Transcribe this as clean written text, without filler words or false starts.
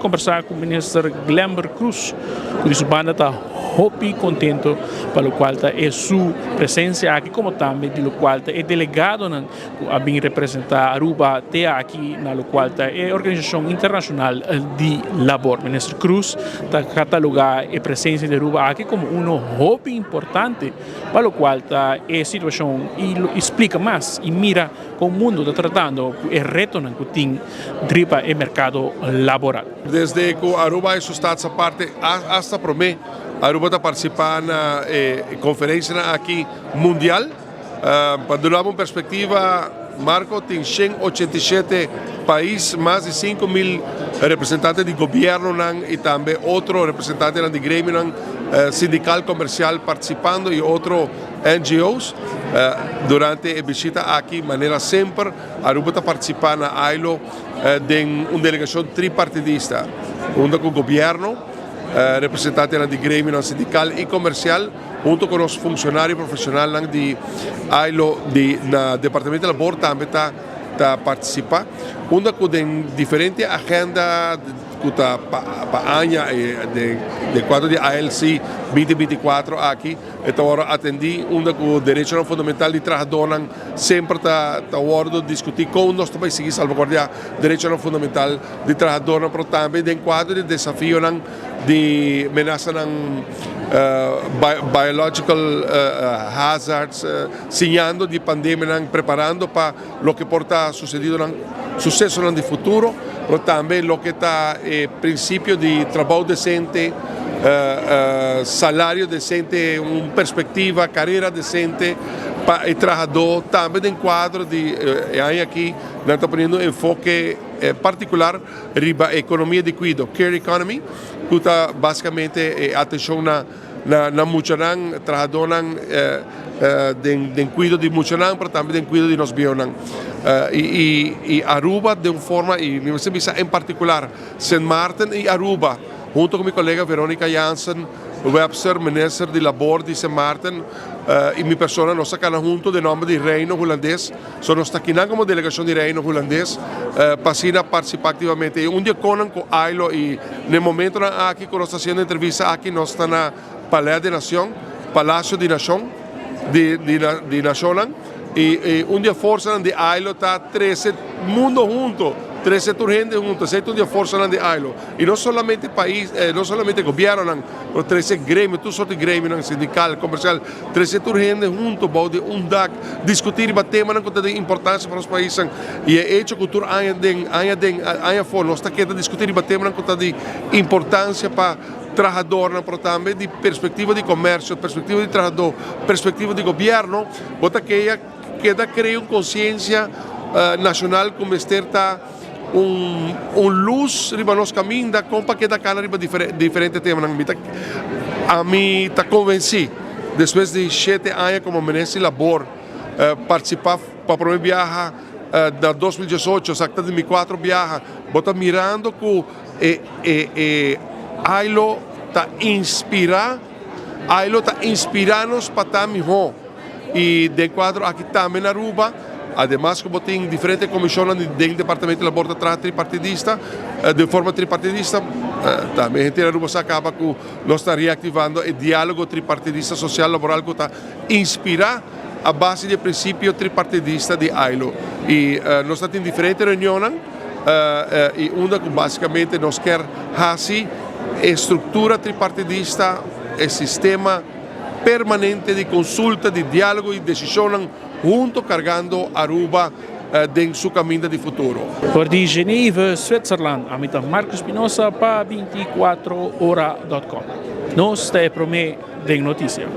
Combersa cu Minister Glenbert Croes, cu di su banda ta hopi contento pa locual ta e su presencia aki como tambe di locual ta e delegadonan cu a bin representa Aruba te aki na locual ta e organisacion internacional di labor. Minister Croes ta cataloga e presencia di Aruba aki como uno hopi importante pa locual ta e situacion y splica mas y mira con mundo ta tratando cu e retonan cu tin riba e mercado laboral. Desde cu Aruba y su Staats Aparte, hasta prome, Aruba ta participa na conferencia aki mundial. Pa duna un perspectiva, Marco, tin 187 pais, mas di 5 mil representante di gobierno y tambe otro representante di gremio sindical, comercial participando y otro NGOs. Durante e bishita aki, manera semper, Aruba ta participa na ILO den un delegacion tripartidista, hunto cu gobierno, representante di gremio sindical y comercial, hunto cu e funcionario profesional di ILO di na Departamento di Labor tambe ta participa, unda cu diferente agenda cu ta pa aña di cuadro di ALC 2024 aki, ta wordo atendi, unda cu derecho fundamental di trahador semper ta wordo discuti con nos tambe sigui salvaguardia derecho fundamental di trahador, pero tambe den cuadro di desafio di menasa biological hazards, siñando di pandemia, preparando pa loke por ta sucediendo, suceso den futuro, pero tambe loke ta principio di trabou decente, salario decente, un perspectiva, carera decente pa e trahador, tambe den cuadro di aki nos ta poniendo enfoke particular riba economia di cuido, care economy, cu ta basicamente atencion na muchanan, trahadornan den cuido di muchanan, pero tambe den cuido di nos bieunan. Y Aruba, di un forma, y mi ta en particular, Sint Maarten y Aruba, hunto cu mi colega Veronica Jansen Webster, minister di Labor di Sint Maarten, y mi persona, nos a cana hunto den nomber di Reino Hulandes. So nos ta aki como delegacion di Reino Hulandes, pa participa activamente. Y un dia cu ILO y na e momento aki cu nos ta haciendo entrevista aki, nos ta na Paleis di Nacion, Palacio di Nacion, di Nacionnan, y un di e forsa di ILO ta trece mundo hunto, trece tur hende hunto, esey ta un di e forsa di ILO. Y no solamente pais, no solamente gobierno, pero trece gremio, tur sorto di gremio, sindical, comercial, trece tur hende hunto, bou di un dak, discuti tema cu tin importancia pa nos pais. Y e hecho cu tur aña den, aña den, aña for, nos ta kere discuti tema cu tin importancia pa trahador, pero tambe di perspectiva di comercio, perspectiva di trahador, perspectiva di gobierno, bo ta keda crea un conciencia nacional cu mester ta un luz riba nos caminda, con pa keda cana riba diferente tema. Ami ta convenci, despues di 7 aña como minister di Labor, participa pa prome biaha na 2018, exactamente mi cuatro biaha, bo ta mirando cu e ILO ta inspira, ILO ta inspira nos pa ta miho. Y den cuadro aki tambe na Aruba, ademas cu tin diferente comision di Departamento di Labor ta tripartidista, di forma tripartidista, tambe hende na Aruba a caba cu nos ta reactivando e dialogo tripartidista social laboral cu ta inspira a base di principio tripartidista di ILO. Y nos tin diferente reunion y unda basicamente nos kier haci structura tripartidista, e sistema permanente di consulta, di dialogo y decision hunto cargando Aruba den su caminda di futuro. For di Geneve, Switzerland, ami ta Marco Espinosa pa 24ora.com. Nos ta prome den noticia.